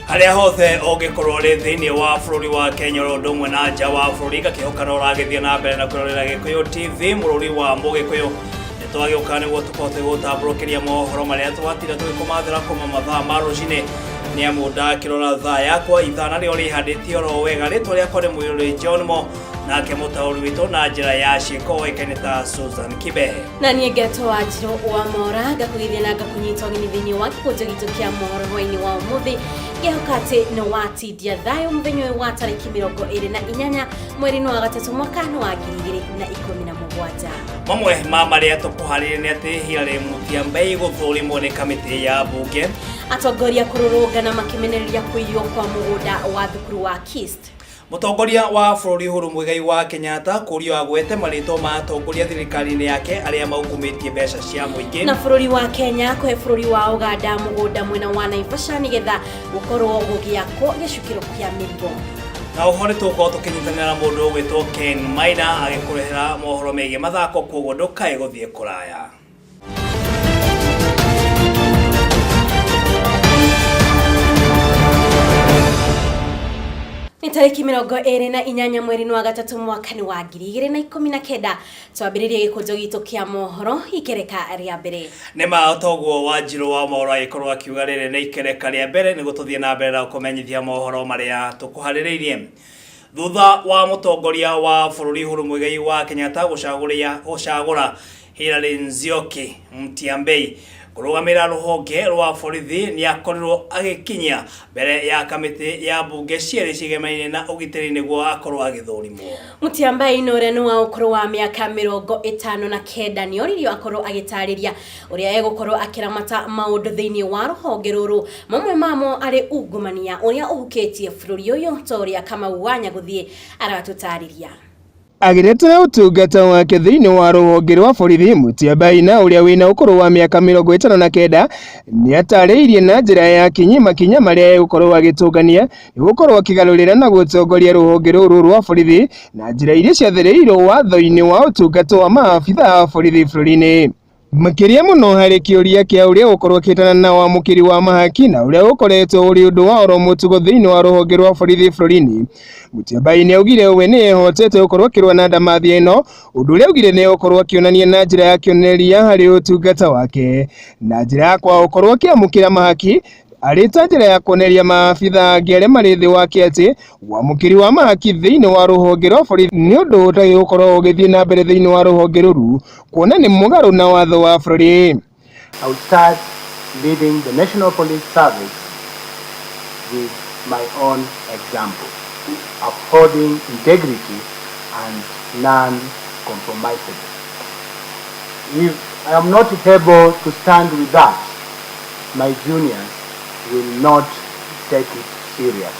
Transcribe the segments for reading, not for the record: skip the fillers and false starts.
Harĩa hothe ũngĩkorwo ũrĩ thĩinĩ wa bũrũri wa Kenya oro ũndũ ũmwe na nja wa bũrũri, ngakĩhoka no ũragĩthiĩ na mbere na kwĩrorera Gĩkũyũ TV, mũrũri wa Mũgĩkũyũ. Nĩ twagĩũka nĩguo tũkũhote gũtambũrũkĩria mohoro marĩa twatinda tũgĩkũmathĩra kuma mathaa ma rũcinĩ, nĩ amu ndakĩrora thaa yakwa ithaa narĩo rĩhandĩtie oro wega. Rĩtwa rĩakwa nĩ Mũirũrĩ John Mo, nake mũtaũri witũ na njĩra ya ciĩko oĩkaine ta Susan Kibe. Na niĩ ngetwo Wanjirũ wa Mora, ngakũgeithia na ngakũnyita ũgeni thĩinĩ wa gĩkũnjo gitũ kĩa mohoro hwainĩ wa ũmũthĩ, ngĩhoka atĩ nĩ watindia thayũ mũthenya ũyũ wa tarĩki 28 mweri-inĩ wa gatatũ mwaka wa 2017. Mamwe ma marĩa tũkũharĩria nĩ atĩ Hilary Mutyambai gũthũrimwo nĩ kamĩtĩ ya mbunge. Atongoria kũrũrũngana makĩmenereria kũiywo kwa mũgũnda wa thukuru wa KIST. Mũtongoria wa bũrũri Uhuru Muigai wa Kenyatta kũrio agwete marĩtwa ma atongoria thirikari-inĩ yake arĩa maungumĩtie mbeca cia mũingĩ. Na bũrũri wa Kenya kũhe bũrũri wa Uganda mũgũnda mwena wa Naivasha nĩgetha gũkorwo gũgĩakwo gĩcukĩro kĩa mĩrigo. Na ũhoro nĩ tũgũkorwo tũkĩnyitanĩra na mũndũ ũgwĩtwo Ken Maina agĩkũrehera mohoro megiĩ mathako, kwoguo ndũkae gũthiĩ kũraya. Nĩ tarĩki 28 mweri-inĩ wa gatatũ mwaka-inĩ wa 2019, twambĩrĩrie gĩkũnjo gitũ kĩa mohoro ikereka rĩa mbere. Nĩ ma toguo Wanjirũ wa mohoro agĩkorwo akiuga rĩrĩ nĩ ikereka rĩa mbere, nĩguo tũthiĩ na mbere na gũkũmenyithia mohoro marĩa tũkũharĩrĩirie. Thutha wa mũtongoria wa bũrũri Uhuru Muigai wa Kenyatta gũcagũra Hilary Nzioki Mutyambei kũrũgamĩrĩra rũhonge rwa borithi, nĩ akorirwo agĩkinyia mbere ya kamĩtĩ ya mbunge cierĩ ciĩgemainie na ũgitĩri nĩguo akorwo agĩthũrimwo. Mutyambai na ũrĩa nĩ wa ũkũrũ wa mĩaka 59 nĩ oririo akorwo agĩtarĩria ũrĩa egũkorwo akĩramata maũndũ thĩinĩ wa rũhonge rũrũ, mamwe mamo arĩ ungumania ũrĩa ũhukĩtie bũrũri ũyũ, ta ũrĩa Kamau wa Nyagũthiĩ aratũtarĩria. Agĩretera ũtungata wake thĩinĩ wa rũhonge rwa borithi, Mutyambai na ũrĩa wĩna ũkũrũ wa mĩaka 59 nĩ atarĩirie na njĩra ya kinyi makinya marĩa egũkorwo agĩtũngania nĩ gũkorwo akĩgarũrĩra na gũtongoria rũhonge rũrũ rwa borithi na njĩra iria ciathĩrĩirwo watho-inĩ wa ũtungata wa maabitha a borithi bũrũri-inĩ. Makĩria mũno harĩ kĩũria kĩa ũrĩa gũkorwo akĩhĩtana na wamũkĩri wa mahaki na ũrĩa ũkoretwo ũrĩ ũndũ wa oro mũtugo thĩinĩ wa rũhonge rwa borithi bũrũri-inĩ. Mutyambai nĩ augire we nĩ ehotete gũkorwo akĩrũa na ndamathia ĩno, ũndũ ũrĩa augire nĩ egũkorwo akĩonania na njĩra ya kĩonereria harĩ ũtungata wake na njĩra ya kwaga gũkorwo akĩamũkĩra mahaki arĩ ta njĩra ya kuonereria maabitha angĩ arĩa marĩ thĩ wake atĩ wamũkĩri wa mahaki thĩinĩ wa rũhonge rwa borithi nĩ ũndũ ũtagĩrĩire gũkorwo ũgĩthiĩ na mbere thĩinĩ wa rũhonge rũrũ, kuona nĩ mũgarũ na watho wa bũrũri. I will start leading the National Police Service with my own example, upholding integrity and non-compromisable. If I am not able to stand with that, my juniors will not take it serious.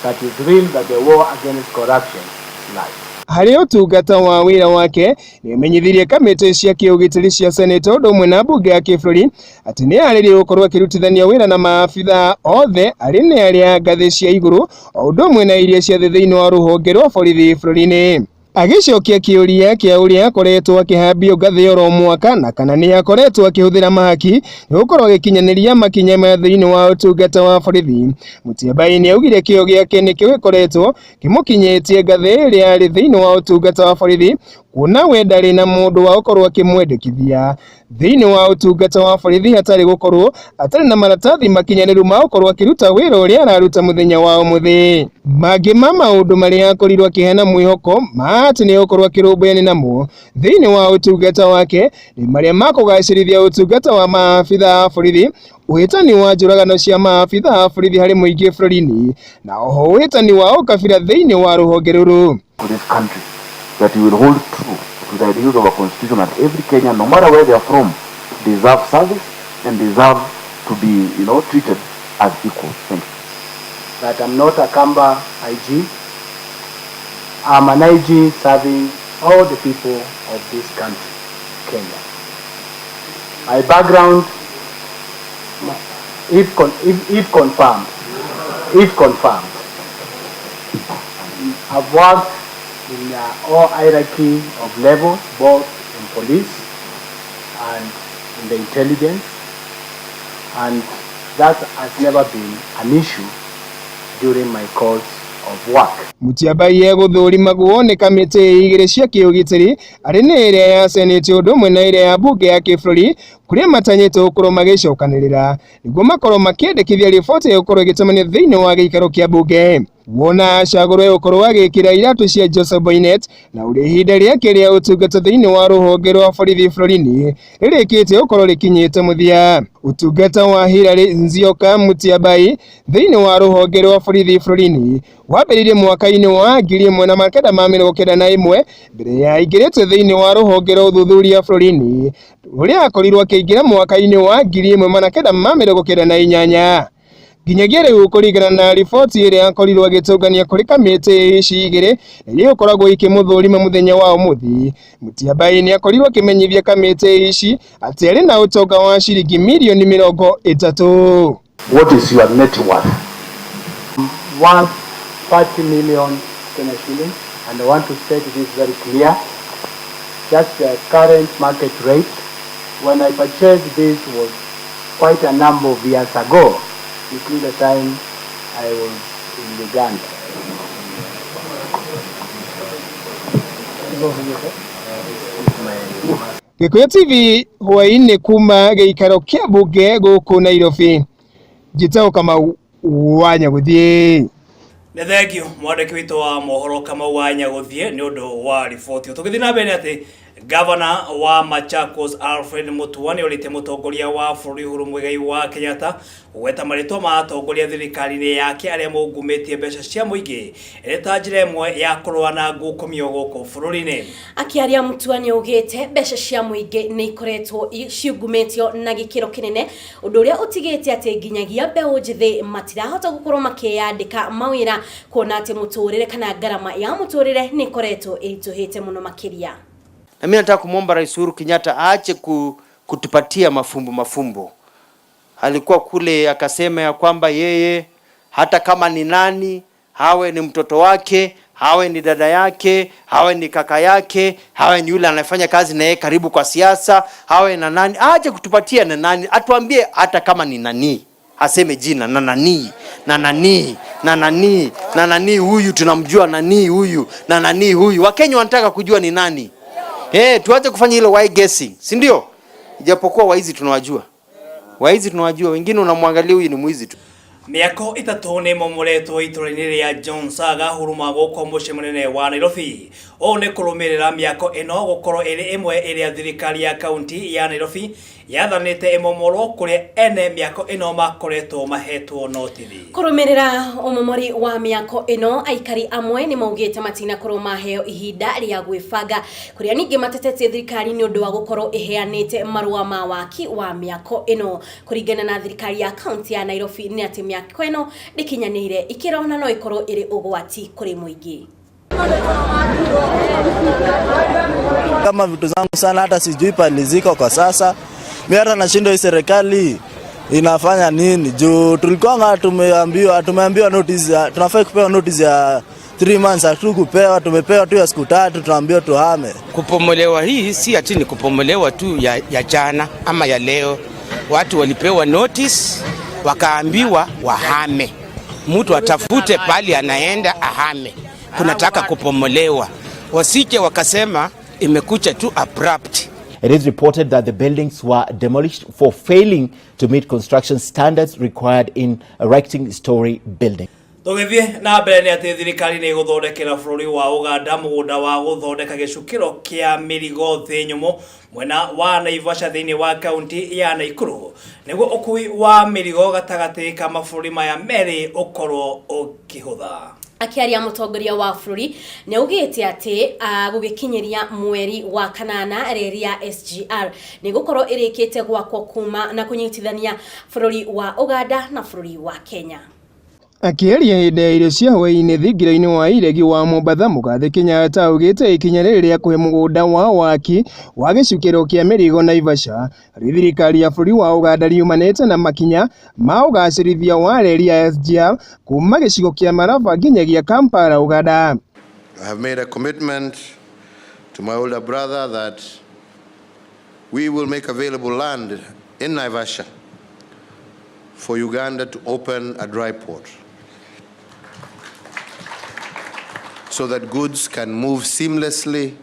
That is real, that the war against corruption is live. Harĩ ũtungata wa wĩra wake, nĩ amenyithirie kamĩtĩ cia kĩũgitĩri cia Senate ũndũ ũmwe na mbunge ya kĩbũrũri atĩ nĩ arĩrĩrie gũkorwo akĩrutithania wĩra na maabitha othe arĩ nĩ arĩa ngathĩ cia igũrũ o ũndũ ũmwe na iria cia thĩ thĩinĩ wa rũhonge rwa borithi bũrũri-inĩ. Agĩcokia kĩũria kĩa ũrĩa akoretwo akĩhambio ngathĩ oro mwaka na kana nĩ akoretwo akĩhũthĩra mahaki nĩ gũkorwo agĩkinyanĩria makinya ma thĩinĩ wa ũtungata wa borithi, Mutyambai nĩ augire kĩo gĩake nĩkĩo gĩkoretwo kĩmũkinyĩtie ngathĩ ĩrĩa arĩ thĩinĩ wa ũtungata wa borithi, kuona we ndarĩ na mũndũ wa gũkorwo akĩmwendekithia thĩinĩ wa ũtungata wa borithi hatarĩ gũkorwo atarĩ na maratathi makinyanĩru ma gũkorwo akĩruta wĩra ũrĩa araruta mũthenya wa ũmũthĩ. Mangĩ ma maũndũ marĩa akorirwo akĩheana mwĩhoko ma atĩ nĩ egũkorwo akĩrũmbũyania namo thĩinĩ wa ũtungata wake nĩ marĩa ma kũgacĩrithia ũtungata wa maabitha a borithi, ũhĩtani wa njũragano cia maabitha a borithi harĩ mũingĩ bũrũri-inĩ, na oho ũhĩtani wa ũkabira thĩinĩ wa rũhonge rũrũ. To this country that we will hold true to the ideals of our constitution, that every Kenyan, no matter where they are from, deserve service and deserve to be treated as equal. Thank you. That I'm not a Kamba IG. I'm an IG serving all the people of this country, Kenya. My background, if confirmed, I've worked in all hierarchy of levels, both in police and in the intelligence, and that has never been an issue during my course of work. Mutyambai egũthũrimagwo nĩ kamĩtĩ igĩrĩ cia kĩũgitĩri arĩ nĩ ĩrĩa ya senate ũndũ ũmwe na ĩrĩa ya mbunge ya kĩbũrũri kũrĩa matanyĩtwo gũkorwo magĩcokanĩrĩra nĩguo makorwo makĩendekithia riboti ĩgũkorwo ĩgĩtamanio thĩinĩ wa gĩikaro kĩa mbunge. Wona acagũrwo egũkorwo agĩkĩra iratũ cia Joseph Boinnet na ũrĩa ihinda rĩake rĩa ũtungata thĩinĩ wa rũhonge rwa borithi bũrũri-inĩ rĩrĩkĩtie gũkorwo rĩkinyĩte mũthia. Ũtungata wa Hilary Nzioka Mutyambai thĩinĩ wa rũhonge rwa borithi bũrũri-inĩ wambĩrĩirie mwaka-inĩ wa 1991 mbere ya aingĩrĩte thĩinĩ wa rũhonge rwa ũthuthuria bũrũri-inĩ rũrĩa akorirwo akĩingĩra mwaka-inĩ wa 1998 nginyagia rĩu kũringana na riboti ĩrĩa akorirwo agĩtũngania kũrĩ kamĩtĩ ici igĩrĩ na iria ĩgũkoragwo ikĩmũthũrima mũthenya wa ũmũthĩ. Mutyambai nĩ akorirwo akĩmenyithia kamĩtĩ ici atĩ arĩ na ũtonga wa ciringi mirioni 30. What is your net worth? Worth 30 million Kenya shillings, and I want to state this very clear. Just the current market rate. When I purchased this was quite a number of years ago, including the time I was in Uganda. Gikuyu TV hwaĩ-inĩ kuma gĩikaro kĩa mbunge gũkũ Nairobi. Njĩtagwo Kamau wa Nyagũthiĩ. Nĩ thengio mwandĩki witũ wa mohoro Kamau wa Nyagũthiĩ nĩ ũndũ wa riboti. Tũgĩthiĩ na mbere atĩ Gavana wa Machakos Alfred Mutua nĩ orĩtie mũtongoria wa bũrũri Uhuru Muigai wa Kenyatta kũgweta marĩtwa ma atongoria thirikari-inĩ yake arĩa maungumĩtie mbeca cia mũingĩ ĩrĩ ta njĩra ĩmwe ya kũrũa na ngukumio gũkũ bũrũri-inĩ. Akĩaria Mutua nĩ augĩte mbeca cia mũingĩ nĩ ikoretwo ciungumĩtio na gĩkĩro kĩnene ũndũ ũrĩa ũtigĩte atĩ nginyagia mbeũ njĩthĩ matirahota gũkorwo makĩyandĩka mawĩra kuona atĩ mũtũrĩre kana ngarama ya mũtũrĩre nĩ ĩkoretwo ĩritũhĩte mũno makĩria. Na mimi nataka kumwomba Rais Uhuru Kenyatta aache kutupatia mafumbo mafumbo. Alikuwa kule akasema ya kwamba yeye hata kama ni nani, hawe ni mtoto wake, hawe ni dada yake, hawe ni kaka yake, hawe ni yule anafanya kazi na yeye karibu kwa siasa, hawe na nani, aache kutupatia na nani, atuambie hata kama ni nani, aseme jina na nani na nani na nani na nani, huyu tunamjua nani huyu na nani huyu. Wakenya wanataka kujua ni nani. Tuache kufanya ile why guessing, si ndio? Ijapokuwa waizi tunawajua. Waizi tunawajua, wengine unamwangalia huyu ni mwizi tu. Mĩako ĩtatũ nĩ ĩmomoretwo itũra-inĩ rĩa John Saga huruma gũkũ mũciĩ mũnene wa Nairobi. Ũũ nĩ kũrũmĩrĩra mĩako ĩno gũkorwo ĩrĩ ĩmwe ĩrĩa thirikari ya kaunti ya Nairobi yathanĩte ĩmomorwo kũrĩa ene mĩako ĩno makoretwo mahetwo notithi. Kũrũmĩrĩra ũmomori wa mĩako ĩno aikari amwe nĩ maugĩte matinakorwo maheo ihinda rĩa gwĩbanga kũrĩa ningĩ matetetie thirikari nĩ ũndũ wa gũkorwo ĩheanĩte marũa ma waki wa mĩako ĩno. Kũringana na thirikari ya kaunti ya Nairobi nĩ atĩ mĩako ĩno ndĩkinyanĩire ikĩro na no ĩkorwo ĩrĩ ũgwati kũrĩ mũingĩ. Kama vitu zangu sana hata sijui pali ziko kwa sasa. Mimi hata nashindwa hii serikali inafanya nini? Juu tulikuwa tumeambiwa notice, tunafai kupewa notice ya 3 months, hatukupewa, tumepewa tu ya siku 3, tunaambiwa tuhame. Kupomolewa hii si ati ni kupomolewa tu ya jana ama ya leo. Watu walipewa notice wakaambiwa wahame. Mtu atafute pali anaenda ahame. Kunataka kupomolewa. Wasije wakasema imekucha tu abrupt. It is reported that the buildings were demolished for failing to meet construction standards required in erecting story buildings. Tũgĩthiĩ na mbere nĩ atĩ thirikari nĩ ĩgũthondekera bũrũri wa Uganda mũgũnda wa gũthondeka gĩcukĩro kĩa mĩrigo thĩ nyũmũ mwena wa Naivasha thĩinĩ wa kaunti ya Nakuru nĩguo ũkui wa mĩrigo gatagatĩ ka mabũrũri maya merĩ ũkorwo ũkĩhũtha. Akĩaria mũtongoria wa bũrũri nĩ augĩte atĩ gũgĩkinyĩria mweri wa kanana reri ya SGR nĩ gũkorwo ĩrĩkĩte gwakwo kuma na kũnyitithania bũrũri wa Uganda na bũrũri wa Kenya. Akĩaria hĩndĩ ya irio cia hwaĩ-inĩ thingira-inĩ wa iregi wa Mombatha, Mũgathe Kenyatta augĩte ikinya rĩrĩ rĩa kũhe mũgũnda wa waki wa gĩcukĩro kĩa mĩrigo Naivasha harĩ thirikari ya bũrũri wa Uganda riumanĩte na makinya ma ũgacĩrithia wa reri ya SGR kuma gĩcigo kĩa Malaba nginyagia Kampala, Uganda. I have made a commitment to my older brother that we will make available land in Naivasha for Uganda to open a dry port. so that goods can move seamlessly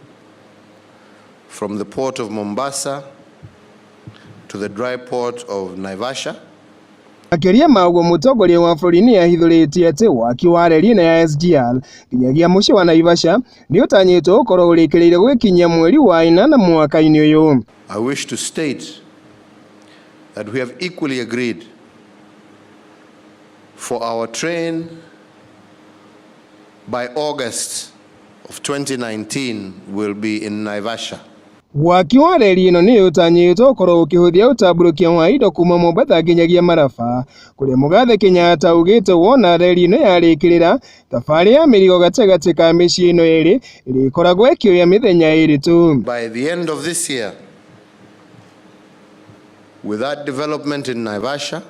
from the port of Mombasa to the dry port of Naivasha. Makĩria ma ũguo mũtongoria wa bũrũri nĩ ahithũrĩtie atĩ waki wa reri ĩno ya SGR nginyagia mũciĩ wa Naivasha nĩ ũtanyĩtwo gũkorwo ũrĩkĩrĩire gũgĩkinyia mweri wa ĩnana mwaka-inĩ ũyũ. I wish to state that we have equally agreed for our train by August of 2019 will be in Naivasha. Waki wa reri ĩno nĩ ũtanyĩtwo gũkorwo ũkĩhũthia ũtambũrũkia wa indo kuma Mombatha nginyagia Maraba kũrĩa Mũgathe Kenyatta augĩte wona reri ĩno yarĩkĩrĩra thabarĩ ya mĩrigo gatagatĩ ka mĩciĩ ĩno ĩrĩ ĩrĩkoragwo ĩkĩoya mĩthenya ĩrĩ tu. By the end of this year, with that development in Naivasha,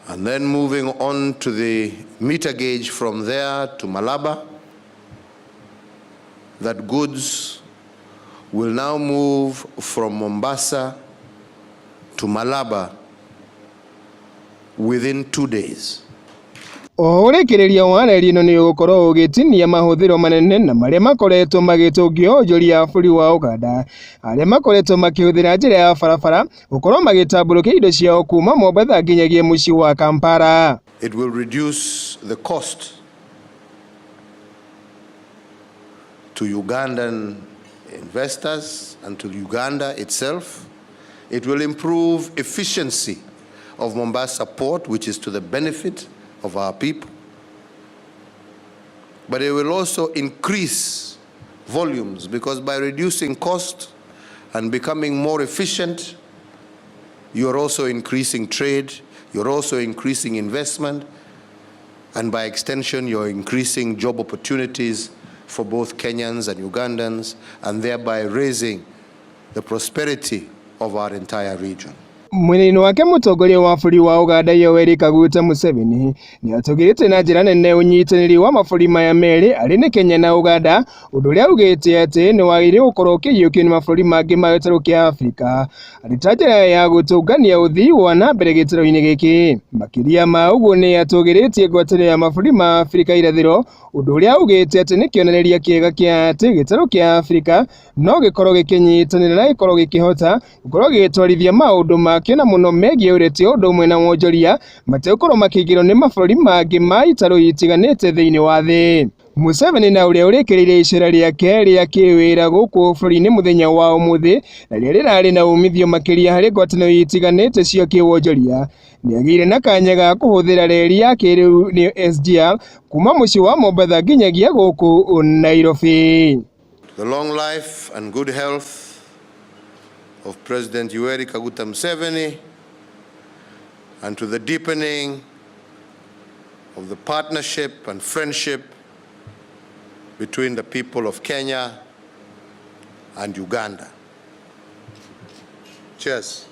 and then moving on to the meter gauge from there to Malaba, that goods will now move from Mombasa to Malaba within 2 days. Oho ũrĩkĩrĩria wa reri ĩno nĩ ũgũkorwo ũgĩtinia mahũthĩro manene na marĩa makoretwo magĩtũngio onjoria a bũrũri wa Uganda arĩa makoretwo makĩhũthĩra njĩra ya barabara gũkorwo magĩtambũrũkia indo ciao kuma Mombatha nginyagia mũciĩ wa Kampala. It will reduce the cost to Ugandan investors and to Uganda itself. It will improve efficiency of Mombasa port, which is to the benefit of our people. But it will also increase volumes, because by reducing cost and becoming more efficient, you're also increasing trade, you're also increasing investment, and by extension, you're increasing job opportunities for both Kenyans and Ugandans, and thereby raising the prosperity of our entire region. Mwena-inĩ wake mũtongoria wa bũrũri wa Uganda Yoweri Kaguta Museveni nĩ atũgĩrĩtie na njĩra nene ũnyitanĩri wa mabũrũri maya merĩ arĩ nĩ Kenya na Uganda, ũndũ ũrĩa augĩte atĩ nĩ wagĩrĩire gũkorwo ũkĩiyũkio nĩ mabũrũri mangĩ ma gĩtarũ kĩa Afrika arĩ ta njĩra ya gũtũngania ũthii wa na mbere gĩtarũ-inĩ gĩkĩ. Makĩria ma ũguo nĩ atũgĩrĩtie ngwatanĩro ya mabũrũri ma Afrika irathĩro, ũndũ ũrĩa augĩte atĩ nĩ kĩonereria kĩega kĩa atĩ gĩtarũ kĩa Afrika no gĩkorwo gĩkĩnyitanĩra na gĩkorwo gĩkĩhota gũkorwo gĩgĩtwarithia maũndũ ma na mũno megiĩ ũreti ũndũ ũmwe na wonjoria mategũkorwo makĩingĩrwo nĩ mabũrũri mangĩ ma itarũ itiganĩte thĩinĩ wa thĩ. Museveni na ũrĩa ũrĩkĩrĩire icera rĩake rĩa kĩwĩra gũkũ bũrũri-inĩ mũthenya wa ũmũthĩ na rĩrĩa rĩrarĩ na umithio makĩria harĩ ngwatanĩro itiganĩte cia kĩwonjoria nĩagĩire na kanya ga kũhũthĩra reri ya kĩrĩu nĩyo SGR kuma mũciĩ wa Mombatha nginyagia gũkũ Nairobi. The long life and good health of President Yoweri Kaguta Museveni, and to the deepening of the partnership and friendship between the people of Kenya and Uganda. Cheers.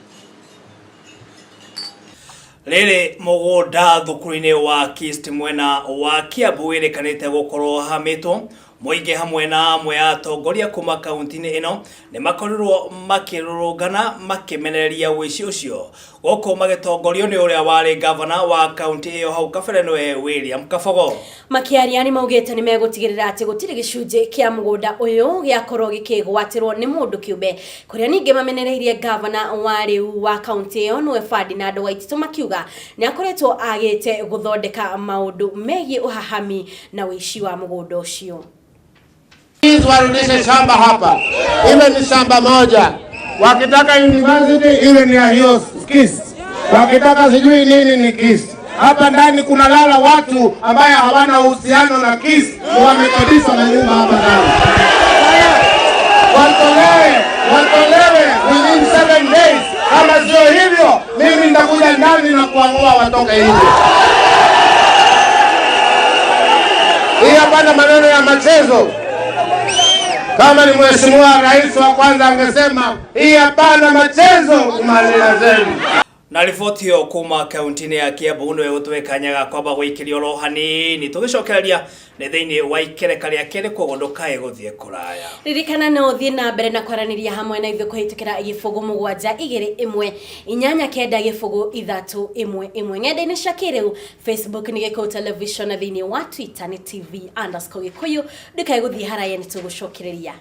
Rĩrĩ mũgũnda thukuru-inĩ wa Kist mwena wa Kiambu wĩrĩkanĩte gũkorwo hamĩtwo mũingĩ hamwe na amwe a atongoria kuma kaunti-inĩ ĩno nĩ makorirwo makĩrũrũngana makĩmenereria ũici ũcio gũkũ magĩtongorio nĩ ũrĩa warĩ gavana wa kaunti ĩyo hau kabere nĩwe William Kabogo. Makĩaria nĩ maugĩte nĩ megũtigĩrĩra atĩ gũtirĩ gĩcunjĩ kĩa mũgũnda ũyũ gĩakorwo gĩkĩgwatĩrwo nĩ mũndũ kĩũmbe, kũrĩa ningĩ mamenereirie gavana wa rĩu wa kaunti ĩyo nĩwe Ferdinand Waititu makiuga nĩ akoretwo agĩte gũthondeka maũndũ megiĩ ũhahami na ũici wa mũgũnda ũcio. Warudishe shamba hapa, iwe ni shamba moja. Wakitaka university iwe ni ya hiyo KIST, wakitaka sijui nini ni KIST. Hapa ndani kuna lala watu ambaye hawana uhusiano na KIST, wamekodishwa na nyumba hapa ndani. Watolewe within 7 days. Kama sio hivyo, mimi nitakuja ndani na kuamua watoke nje. Hii hapana maneno ya machezo. Kama ni mheshimiwa rais wa kwanza angesema hii hapana machezo kumaliza zenu. Na riboti ĩyo kuma kaunti-inĩ ya Kiambu nĩwe gũtũhe kanya ga kwamba gũikĩria oro hanini tũgĩcokereria nĩ thĩinĩ wa ikereka rĩa kerĩ, koguo ndũkae gũthiĩ kũraya. Ririkana no ũthiĩ na mbere na kwaranĩria hamwe na ithuĩ kũhĩtũkĩra 0 7 2 1 8 9 0 3 1 1 ng'enda-inĩ cia kĩrĩu, Facebook nĩ Gĩkũyũ Television na thĩinĩ wa Twitter nĩ TV_Gĩkũyũ. Ndũkae gũthiĩ haraya, nĩ tũgũcokereria.